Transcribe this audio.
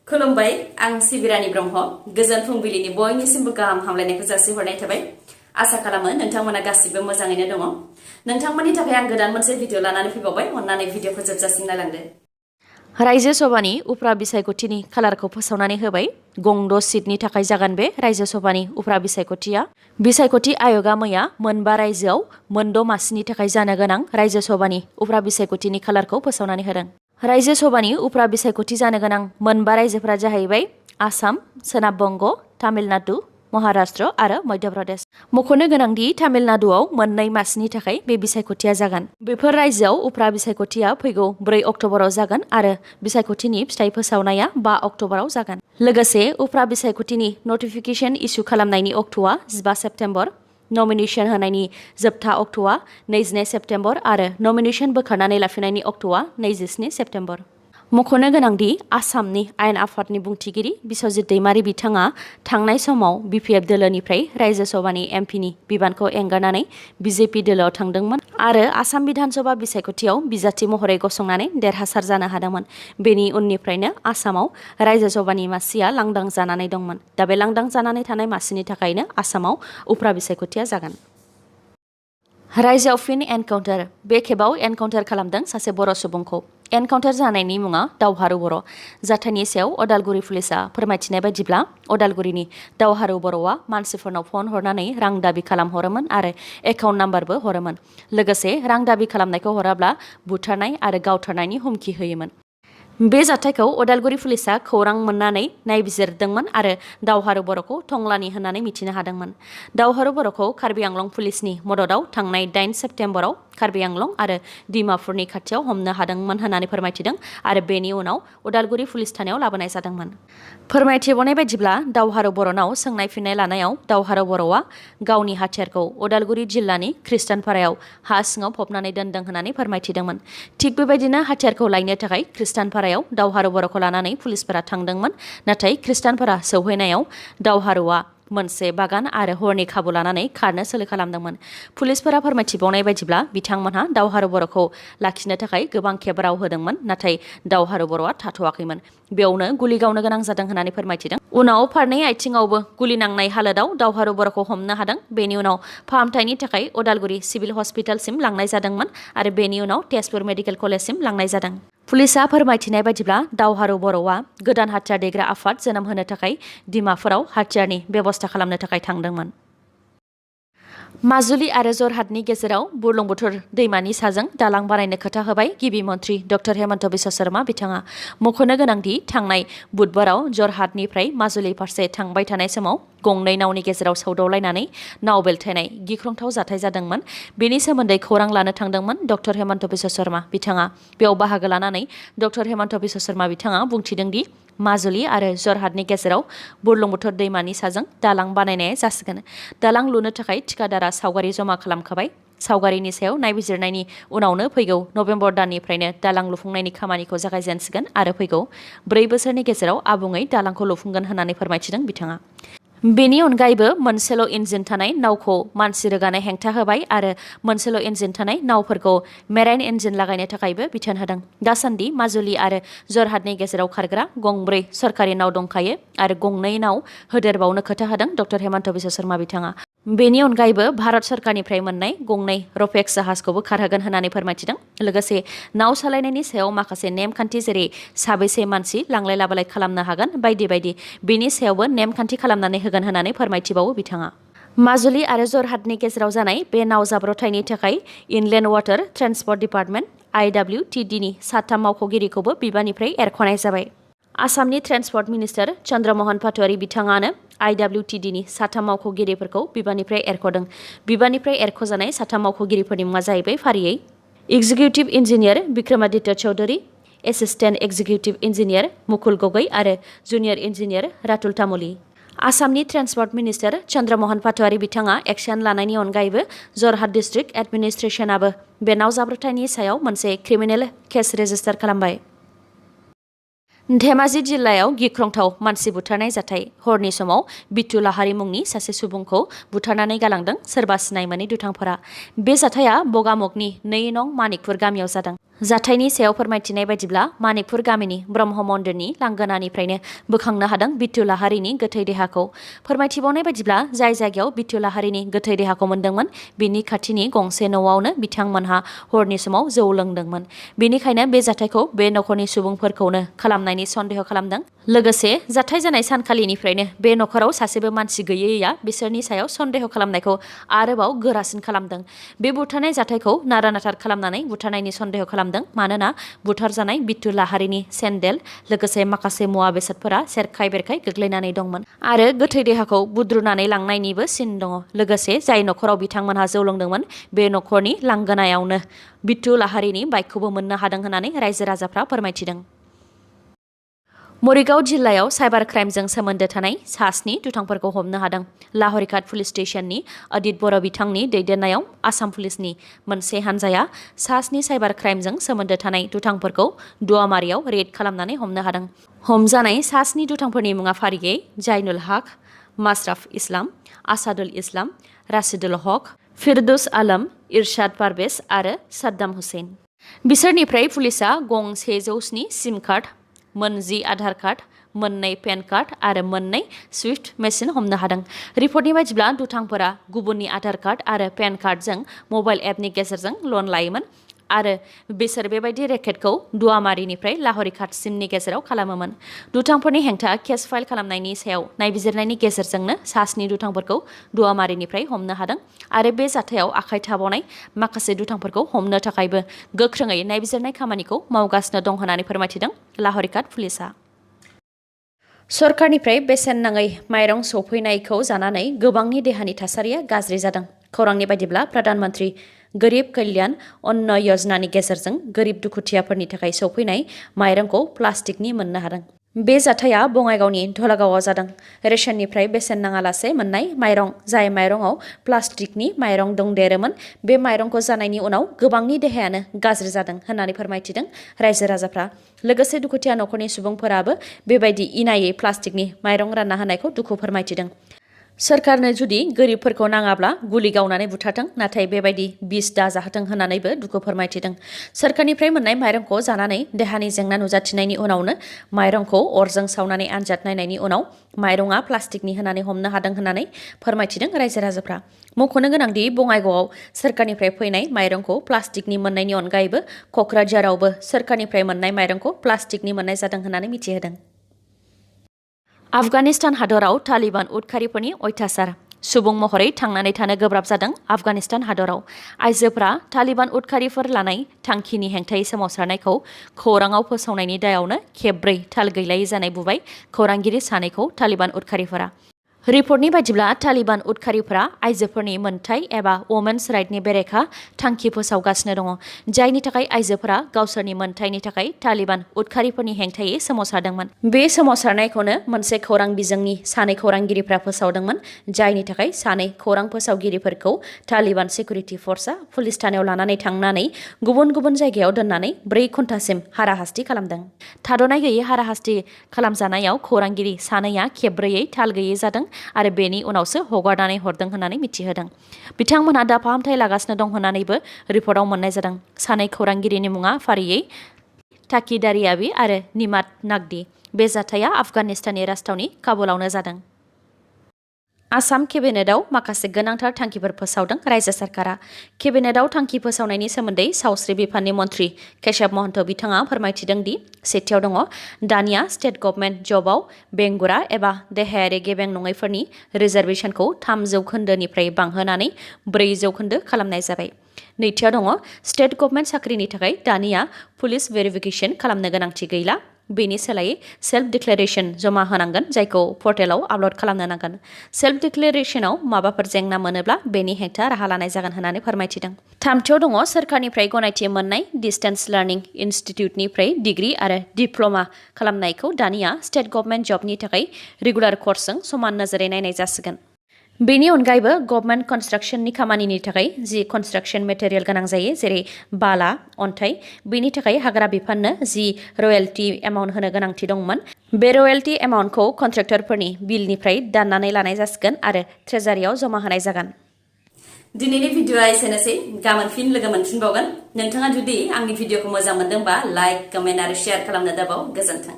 खुलुमबाय आं सिबिरानि ब्रह्म गोजोन फुंबिलिनि बयनिसिमबो गाहाम हामलायनायखौ जासिहरनाय थाबाय आसा खालामो नोंथांमोना गासिबो मोजाङैनो दङ नोंथांमोननि थाखाय आं गोदान मोनसे भिडिअ लानानै फैबावबाय अन्नानै भिडिअखौ जोबजासिम नायलांदो रायजो सभानि उफ्रा बिसायख'थिनि खालारखौ फोसावनानै होबाय गंद' सिटनि थाखाय जागोन बे रायजो सभानि उफ्रा बिसायख'थिया बिसायख'थि आय'गा मैया मोनबा रायजोआव मोनद' मासिनि थाखाय जानो गोनां रायजो सभानि उफ्रा बिसायख'थिनि खालारखौ फोसावनानै होदों रायजो सभानि उफ्रा बिसायख'थि जानो गोनां मोनबा रायजोफोरा जाहैबाय आसाम सोनाब बंग तामिलनाडु महाराष्ट्र आरो मध्य प्रदेश मख'नो गोनांदि तामिलनाडुआव मोननै मासनि थाखाय बे बिसायख'थिया जागोन बेफोर रायजोआव उफ्रा बिसायख'थिया फैगौ 4 अक्ट'बराव जागोन आरो बिसायख'थिनि फिथाइ फोसावनाया 5 अक्ट'बराव जागोन लोगोसे उफ्रा बिसायख'थिनि नटिफिकेशन इस्यु खालामनायनि अक्ट'आ 15 सेप्तेम्बर नमिनेशन होनायनि जोबथा अक्ट'आ 22 सेप्तेम्बर आरो नमिनेशन बोखारनानै लाफिननायनि अक्ट'आ 27 सेप्तेम्बर मख'नो गोनांदि आसामनि आयेन आफादनि बुंथिगिरि बिस्वजित दैमारि बिथाङा थांनाय समाव बिपिएफ दोलोनिफ्राय रायजो सभानि एमपिनि बिबानखौ एंगारनानै बिजेपि दोलोआव थांदोंमोन आरो आसाम बिधानसभा बिसायख'थियाव बिजाथि महरै गसंनानै देरहासार जानो हादोंमोन बेनि उननिफ्रायनो आसामाव रायजो सभानि मासिया लांदां जानानै दंमोन दा बे लांदां जानानै थानाय मासिनि थाखायनो आसामाव उफ्रा बिसायख'थिया जागोन रायजोआव फिन एनकाउन्टार बे खेबाव एनकाउन्टार खालामदों सासे बर' सुबुंखौ एनकाउन्टार जानायनि मुङा दावहारु बर' जाथायनि सायाव अदालगुरि पुलिसा फोरमायथिनाय बायदिब्ला अदालगुरिनि दावहारु बर'आ मानसिफोरनाव फन हरनानै रां दाबि खालामहरोमोन आरो एकाउन्ट नाम्बारबो हरोमोन लोगोसे रां दाबि खालामनायखौ हराब्ला बुथारनाय आरो गावथारनायनि हुमखि होयोमोन बे जाथायखौ अदालगुरि पुलिसा खौरां मोननानै नायबिजिरदोंमोन आरो दावहारु बर'खौ थंलानि होननानै मिथिनो हादोंमोन दावहारु बर'खौ कार्बि आंलं पुलिसनि मददआव थांनाय 8 सेप्तेम्बराव कार्बि आंलं आरो डिमापुरनि खाथियाव हमनो हादोंमोन होननानै फोरमायथिदों आरो बेनि उनाव उदालगुरि पुलिस थानायाव लाबोनाय जादोंमोन फोरमायथिबावनाय बायदिब्ला दावहारु बर'नाव सोंनाय फिननाय लानायाव दावहारु बर'आ गावनि हाथियारखौ उदालगुरि जिल्लानि ख्रिस्टानपारायाव हा सिङाव फबनानै दोनदों होननानै फोरमायथिदोंमोन थिग बेबायदिनो हाथियारखौ लायनो थाखाय ख्रिस्टानपारायाव दावहारु बर'खौ लानानै पुलिसफोरा थांदोंमोन नाथाय ख्रिस्टानपारा सौहैनायाव दावहारुआ मोनसे बागान आरो हरनि खाबु लानानै खारनो सोलो खालामदोंमोन पुलिसफोरा फोरमायथिबावनाय बायदिब्ला बिथांमोनहा दावहारु बर'खौ लाखिनो थाखाय गोबां खेब राव होदोंमोन नाथाय दावहारु बर'आ थाथ'वाखैमोन बेयावनो गुलि गावनो गोनां जादों होननानै फोरमायथिदों उनाव फारनै आथिङावबो गुलि नांनाय हालोदाव दावहारु बर'खौ हमनो हादों बेनि उनाव फाहामथायनि थाखाय उदालगुरि सिभिल हस्पिटालसिम लांनाय जादोंमोन आरो बेनि उनाव तेजपुर मेडिकेल कलेजसिम लांनाय जादों पुलिसा फोरमायथिनाय बायदिब्ला दावहारु बर'आ गोदान हाथियार दैग्रा आफाद जोनोम होनो थाखाय डिमापुराव हाथियारनि बेबस्था खालामनो थाखाय थांदोंमोन माजुलि आरो जरहाटनि गेजेराव बुरलुंबुथुर दैमानि साजों दालां बानायनो खोथा होबाय गिबि मन्त्रि डक्टर हेमन्त बिश्व शर्मा बिथाङा मख'नो गोनांदि थांनाय बुधबाराव जरहाटनिफ्राय माजुलि फारसे थांबाय थानाय समाव गंनै नावनि गेजेराव सौदावलायनानै नाव बेलथायनाय गिख्रंथाव जाथाय जादोंमोन बेनि सोमोन्दै खौरां लानो थांदोंमोन डक्टर हेमन्त बिश्व शर्मा बिथाङा बेयाव बाहागो लानानै डक्टर हेमन्त बिश्व शर्मा बिथाङा बुंथिदोंदि माजुलि आरो जरहाटनि गेजेराव बुरलुंबुथुर दैमानि साजों दालां बानायनाया जासिगोन दालां लुनो थाखाय थिकादारा सावगारि जमा खालामखाबाय सावगारिनि सायाव नायबिजिरनायनि उनावनो फैगौ नभेम्बर दाननिफ्रायनो दालां लुफुंनायनि खामानिखौ जागायजेनसिगोन आरो फैगौ 4 बोसोरनि गेजेराव आबुङै दालांखौ लुफुंगोन होननानै फोरमायथिदों बिथाङा बेनि अनगायैबो मोनसेल' इन्जिन थानाय नावखौ मानसि रोगानाय हेंथा होबाय आरो मोनसेल' इन्जिन थानाय नावफोरखौ मेराइन इन्जिन लागायनो थाखायबो बिथोन होदों दासान्दि माजुलि आरो जरहाटनि गेजेराव खारग्रा गंब्रै सरकारि नाव दंखायो आरो गंनै नाव होदेरबावनो खोथा होदों डक्टर हेमन्त बिश्व शर्मा बिथाङा बेनि अनगायैबो भारत सरकारनिफ्राय मोननाय गंनै रपेक्स जाहाजखौबो खारहोगोन होननानै फोरमायथिदों लोगोसे नाव सालायनायनि सायाव माखासे नेमखान्थि जेरै साबैसे मानसि लांलाय लाबोलाय खालामनो हागोन बायदि बायदि बेनि सायावबो नेमखान्थि खालामनानै होगोन होननानै फोरमायथिबावो बिथाङा माजुलि आरो जरहाटनि गेजेराव जानाय बे नाव जाब्रबथायनि थाखाय इनलेन्ड वाटार ट्रेन्सपर्ट डिपार्टमेन्ट IWTDनि 7 मावख'गिरिखौबो बिबाननिफ्राय एरख'नाय जाबाय आसामनि ट्रेन्सपर्ट मिनिस्टार चन्द्रमोहन पाटवारी बिथाङानो IWTDनि 7 मावख'गिरिफोरखौ बिबाननिफ्राय एरख'दों बिबाननिफ्राय एरख'जानाय 7 मावख'गिरिफोरनि मुङा जाहैबाय फारियै executive engineer Bikramaditya Chaudhury assistant executive engineer Mukul Gogoi आरो जुनियर इन्जिनियार रातुल तामुली आसामनि ट्रेन्सपर्ट मिनिस्टार चन्द्रमोहन पाटवारी बिथाङा एक्सन लानायनि अनगायैबो जरहाट डिस्ट्रिक्ट एडमिनिस्ट्रेसनाबो बे नाव जाब्रबथायनि सायाव मोनसे क्रिमिनेल केस रेजिस्टार खालामबाय धेमाजि जिल्लायाव गिख्रंथाव मानसि बुथारनाय जाथाय हरनि समाव बिट्टु लाहारी मुंनि सासे सुबुंखौ बुथारनानै गालांदों सोरबा सिनाय मोनै दुथांफोरा बे जाथाया बगामगनि 2 नं मानिकपुर गामियाव जादों जाथायनि सायाव फोरमायथिनाय बायदिब्ला मानिकपुर गामिनि ब्रह्म मन्दिरनि लांगोनानिफ्रायनो बोखांनो हादों बिट्टु लाहारिनि गोथै देहाखौ। फोरमायथिबावनाय बायदिब्ला जाय जायगायाव बिट्टु लाहारिनि गोथै देहाखौ मोन्दोंमोन बिनि खाथिनि गंसे न'आवनो बिथांमोनहा हरनि समाव जौ लोंदोंमोन। बेनिखायनो बे जाथायखौ बे नखरनि सुबुंफोरखौनो खालामनायनि सन्देह खालामदों। लोगोसे जाथाय जानाय सानखालिनिफ्रायनो बे नखराव सासेबो मानसि गैयैया बिसोरनि सायाव सन्देह खालामनायखौ आरोबाव गोरासिन खालामदों। बे बुथारनाय जाथायखौ नारा-नाथा खालामनानै बुथारनायनि सन्देह खालामदों। मानोना बुथारजानाय बिट्टु लाहारिनि सेन्देल लोगोसे माखासे मुवा बेसादफोरा सेरखाय बेरखाय गोग्लैनानै दंमोन आरो गोथै देहाखौ बुद्रुनानै लांनायनिबो सिन दङ। लोगोसे जाय नखराव बिथांमोनहा जौ लोंदोंमोन बे नखरनि लांगोनायावनो बिट्टु लाहारिनि बाइकखौबो मोननो हादों होननानै रायजो राजाफ्रा फोरमायथिदों। मरिगाव जिल्लायाव साइबार क्राइमजों सोमोन्दो थानाय सास्नि दुथांफोरखौ हमनो हादों। लाहरिघाट पुलिस स्टेशननि अदित बर' बिथांनि दैदेननायाव आसाम पुलिसनि मोनसे हान्जाया सास्नि साइबार क्राइमजों सोमोन्दो थानाय दुथांफोरखौ दुवामारियाव रेड खालामनानै हमनो हादों। हमजानाय सास्नि दुथांफोरनि मुङा फारियै जाइनुल हक, मासराफ इस्लाम, आसादुल इस्लाम, राशिदुल हक, फिरदुस आलम, इरशाद पारवेज आरो साद्दाम हुसैन। बिसोरनिफ्राय पुलिसा गं 107 सिम कार्ड, मोन 10 आधार कार्ड, मोननै पेन कार्ड आरो मोननै स्विफ्ट मेसिन हमनो हादों। रिपर्टनि बायदिब्ला दुथांफोरा गुबुननि आधार कार्ड आरो पेन कार्डजों मबाइल एपनि गेजेरजों लन लायोमोन आरो बिसोर बेबायदि रेकेटखौ दुवामारिनिफ्राय लाहरिघाटसिमनि गेजेराव खालामोमोन। दुथांफोरनि हेंथा केस फाइल खालामनायनि सायाव नायबिजिरनायनि गेजेरजोंनो सास्नि दुथांफोरखौ दुवामारिनिफ्राय हमनो हादों आरो बे जाथायाव आखाइ थाबावनाय माखासे दुथांफोरखौ हमनो थाखायबो गोख्रोङै नायबिजिरनाय खामानिखौ मावगासिनो दं होननानै फोरमायथिदों लाहरिघाट पुलिसा। सरकारनिफ्राय बेसेन नाङै माइरं सौफैनायखौ जानानै गोबांनि देहानि थासारिया गाज्रि जादों। खौरांनि बायदिब्ला प्रधान मन्त्रि गरिब कल्याण अन्न योजनानि गेजेरजों गरिब दुखुथियाफोरनि थाखाय सौफैनाय माइरंखौ प्लास्टिकनि मोननो हादों। बे जाथाया बङाइगावनि धलागावआव जादों। रेशननिफ्राय बेसेन नाङालासे मोननाय माइरं जाय माइरंआव प्लास्टिकनि माइरं दंदेरोमोन बे माइरंखौ जानायनि उनाव गोबांनि देहायानो गाज्रि जादों होननानै फोरमायथिदों रायजो राजाफ्रा। लोगोसे दुखुथिया नखरनि सुबुंफोराबो बेबायदि इनायै प्लास्टिकनि माइरं रानना होनायखौ दुखु फोरमायथिदों। सरकारनो जुदि गोरिबफोरखौ नाङाब्ला गुलि गावनानै बुथारथों, नाथाय बेबायदि बिस दाजाहोथों होननानैबो दुखु फोरमायथिदों। सरकारनिफ्राय मोननाय माइरंखौ जानानै देहानि जेंना नुजाथिनायनि उनावनो माइरंखौ अरजों सावनानै आनजाद नायनायनि उनाव माइरंआ प्लास्टिकनि होननानै हमनो हादों होननानै फोरमायथिदों रायजो राजाफ्रा। मख'नो गोनांदि बङाइगावआव सरकारनिफ्राय फैनाय माइरंखौ प्लास्टिकनि मोननायनि अनगायैबो क'क्राझारावबो सरकारनिफ्राय मोननाय माइरंखौ प्लास्टिकनि मोननाय जादों होननानै मिथिहोदों। आफगानिस्तान हादराव तालिबान उदखारिफोरनि अयथासार। सुबुं महरै थांनानै थानो गोब्राब जादों आफगानिस्तान हादराव। आइजोफ्रा तालिबान उदखारिफोर लानाय थांखिनि हेंथायै सोमावसारनायखौ खौराङाव फोसावनायनि दायावनो खेबब्रै थाल गैलायै जानाय बुबाय खौरांगिरि सानैखौ तालिबान उदखारिफोरा। रिपर्टनि बायदिब्ला तालिबान उदखारिफोरा आइजोफोरनि मोनथाय एबा वमेन्स राइटनि बेरेखा थांखि फोसावगासिनो दङ, जायनि थाखाय आइजोफोरा गावसोरनि मोनथायनि थाखाय तालिबान उदखारिफोरनि हेंथायै सोमावसारदोंमोन। बे सोमावसारनायखौनो मोनसे खौरां बिजोंनि सानै खौरांगिरिफ्रा फोसावदोंमोन, जायनि थाखाय सानै खौरां फोसावगिरिफोरखौ तालिबान सिकिउरिटि फर्सआ पुलिस थानायाव लानानै थांनानै गुबुन गुबुन जायगायाव दोननानै 4 घन्टासिम हाराहास्ति खालामदों। थाद'नाय गैयै हाराहास्ति खालामजानायाव खौरांगिरि सानैया खेबब्रैयै थाल गैयै जादों आरो बेनि उनावसो हगारनानै हरदों होननानै मिथिहोदों। बिथांमोनहा दा फाहामथाय लागासिनो दं होननानैबो रिपर्टआव मोननाय जादों। सानै खौरांगिरिनि मुङा फारियै टाकी दारियाबी आरो निमात नागदी। बे जाथाया आफगानिस्ताननि राजथावनि काबुलावनो जादों। आसाम केबिनेटआव माखासे गोनांथार थांखिफोर फोसावदों रायजो सरकारा। केबिनेटआव थांखि फोसावनायनि सोमोन्दै सावस्रि बिफाननि मन्थ्रि केशव महन्त बिथाङा फोरमायथिदों दि सेथियाव दङ दानिया स्टेट गभर्नमेन्ट जबआव बेंगुरा एबा देहायारि गेबें नङैफोरनि रिजार्भेशनखौ 3% बांहोनानै 4% खालामनाय जाबाय। नैथियाव दङ स्टेट गभर्नमेन्ट साख्रिनि थाखाय दानिया पुलिस भेरिफिकेसन खालामनो गोनांथि गैला। बेनि सोलायै सेल्फ डिक्लेरेशन जमा होनांगोन, जायखौ पर्टेलाव आपल'ड खालामनो नांगोन। सेल्फ डिक्लेरेशनाव माबाफोर जेंना मोनोब्ला बेनि हेंथा राहा लानाय जागोन होननानै फोरमायथिदों। थामथियाव दङ सोरखारनिफ्राय गनायथि मोननाय डिस्टेन्स लार्निं इनस्टिट्युटनिफ्राय डिग्री आरो डिप्ल'मा खालामनायखौ दानिया स्टेट गभर्नमेन्ट जबनि थाखाय रेगुलार कर्सजों समान नोजोरै नायनाय जासिगोन। बेनि अनगायैबो गभर्नमेन्ट कन्स्ट्राक्शननि खामानिनि थाखाय जि कन्स्ट्राक्शन मेटेरियल गोनां जायो, जेरै बाला, अन्थाइ, बेनि थाखाय हाग्रा बिफाननो जि रयेल्टी एमाउन्ट होनो गोनांथि दंमोन, बे रयेल्टी एमाउन्टखौ कन्ट्रेक्टरफोरनि बिलनिफ्राय दाननानै लानाय जासिगोन आरो ट्रेजारियाव जमा होनाय जागोन। दिनैनि भिडिअआ एसेनोसै गाबोन फिन लोगो मोनफिनबावगोन नोंथाङा जुदि आंनि भिडिअखौ मोजां मोनदोंबा लाइक कमेन्ट आरो शेयार खालामनो दाबाव गोजोन्थों